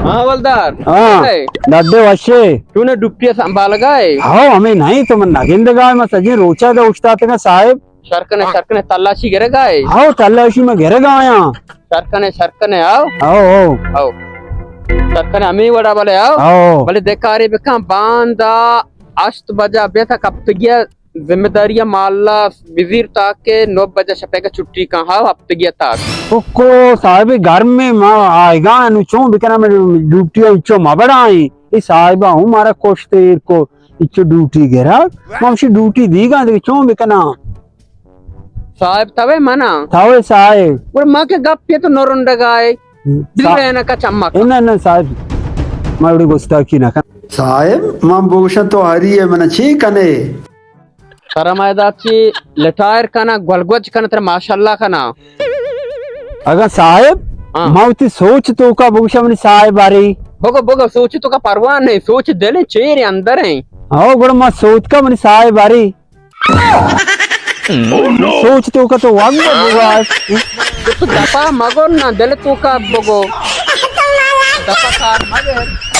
ہاں، حوالدار۔ ہاں۔ اے۔ ددے وشے۔ چونے ڈپٹی سنبھالگا ئے؟ ہاؤ، ہمے نہیں تو من نگندگا ئے، من سجیں روچا دے اوشتاتگاں صاحب۔ شر کنے، شر کنے، تلاشی گرگا ئے؟ ہاؤ، تلاشی من گرگا آیاں۔ شر کنے، شر کنے، آؤ۔ How, how. ہاؤ۔ شر کنے، ہمے وڑا بلے آؤ۔ ہاؤ۔ بلے دکارے بکن، باندا ہشت بجا بیتا کپتگیا ذمہ داری مالا بزیر تاکہ نو بجا شپے کا چھٹی کن، ہاؤ، ہپتگیا تاک۔ او کو صاحب گرم میں ما آئیگا نو چون بکنا میں ڈیوٹی چو ما بڑائیں۔ اے صاحب ہوں مارا کوشت ایر کو اچو ڈیوٹی گرا، ما ہمشی ڈیوٹی دیگا، دیگہ چون بکناں؟ صاحب توے منا؟ توے صاحب۔ گڑا ما کہ گپ یہ تو نرنڈگائے۔ ہم۔ دل صاحب۔ رہنا کا چمک۔ نہ، نہ صاحب، ما وڑی گستاخی نہ کن۔ صاحب، ما بوشا تو ہری ہے، منا چی کنے؟ ترا ما ادا چی لٹائر کنا، گل گوج کنا، ترا ماشاءاللہ کنا۔ اگاں صاحب، ہاں۔ ما وتی سوچ توکا بگوشاں منی صاحب اری۔ بگو، بگو، سوچ توکا پرواہ نہیں، سوچ دل چیر اندر ہیں۔ ہاں، گڑا ما سوچ کا منی صاحب اری۔ سوچ توکا تو وگ بگو آج۔ تو دپا مگو نا، دل توکا بگو۔ دپا کار مگر۔